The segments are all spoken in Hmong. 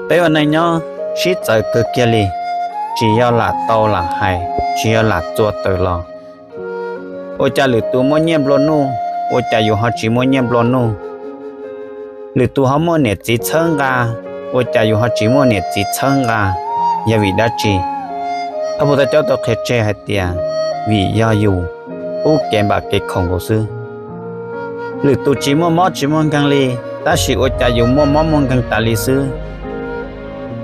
Peb ua neej nyob sib txawv kawg kiag li, tsis yog lam tau lam hais, tsis yog lam txua tawm los. Ua cas lwm tus muaj nyiaj nplua nuj, ua cas yus ho tsis muaj nyiaj nplua nuj? Lwm tus ho muaj niam txiv txhawb nqa, ua cas yus ho tsis muaj niam txiv txhawb nqa? Yog vim dab tsi? Phaj Phuj Thawj Caub tau qhia tseg hais tias, vim yog yus qub kev npam kev khaum nkaus xwb. Lwm tus tsis muaj mob tsis muaj nkeeg li, tab sis ua cas yus muaj mob muaj nkeeg tas li xwb?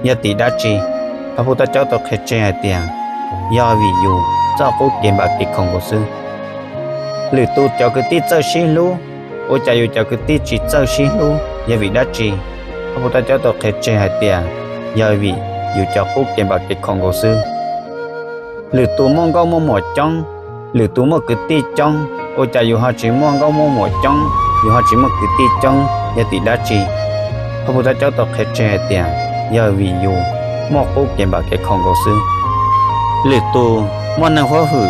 Yog tim dab tsi? Phaj Phuj Thawj Caub tau qhia tseg hais tias, yog vim yus txoj qub kev npam kev khaum nkaus xwb. Lwm tus cov kwv tij txawj sib hlub, ua cas yus cov kwv tij tsis txawj sib hlub? Yog vim dab tsi? Phaj Phuj Thawj Caub tau qhia tseg hais tias, yog vim yus cov qub kev npam kev khaum nkaus xwb. Lwm tus muaj nkauj muaj muam coob, lwm tus muaj kwv tij coob, ua cas yus ho tsis muaj nkauj muaj muam coob, yus ho tsis muaj kwv tij coob? Yog tim dab tsi? Phaj Phuj Thawj Caub tau qhia tseg hais tias, yog vim yus muaj qub kev npam kev khaum nkaus xwb. Lwm tus muaj neeg huab hwm,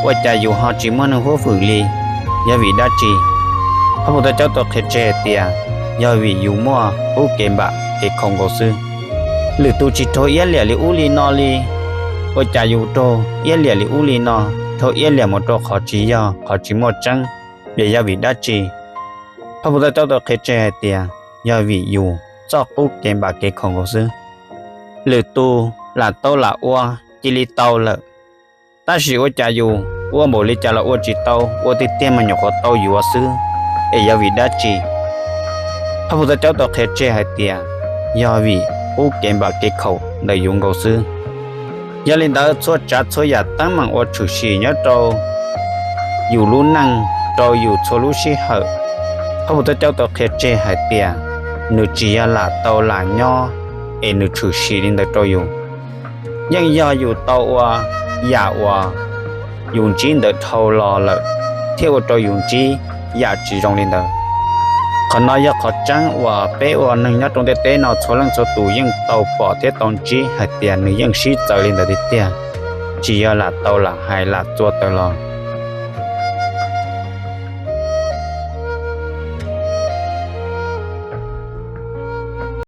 ua cas yus ho tsis muaj neeg huab hwm li? Yog vim dab tsi? Phaj Phuj Thawj Caub tau qhia tseg hais tias, yog vim yus muaj qub kev npam kev khaum nkaus xwb. Lwm tus tsis raug iab liam li ub li no li, ua cas yus raug iab liam li ub li no, raug iab liam mus rau qhov tsis yog qhov tsis muaj tseeb, es yog vim dab tsi? Phaj Phuj Thawj Caub tau qhia tseg hais tias, yog vim yus txoj qub kev npam kev khaum nkaus xwb. Lwm tus lam tau lam ua, cia li tau lawm, tab sis ua cas yus ua npaum li cas los ua tsis tau, ua tiag tiag mas nyuam qhuav tau yuav xwb, es yog vim dab tsi? Phaj Phuj Thawj Caub tau qhia tseg hais tias, yog vim qub kev npam kev khaum ntawm yus nkaus xwb. Yog li ntawd txhua tsav txhua yam teeb meem uas tshwm sim nyob rau yus lub neej, rau yus txhua lub sij hawm, Phaj Phuj Thawj Caub tau qhia tseg hais tias, nws tsis yog lam tau lam nyob es nws tshwm sim li ntawd rau yus. Yeej yog yus tau ua yam uas yus ntsib ntawd dhau los lawm, thiaj ua rau yus ntsib yam tsis zoo li ntawd. Qhov no yog qhov tseeb uas peb ua neeg nyob rau ntiaj teb no txhua leej txhua tus yeej tau pom thiab tau ntsib hais tias nws yeej sib txawv li ntawd tiag tiag. Tsis yog lam tau lam hais lam txua tawm los,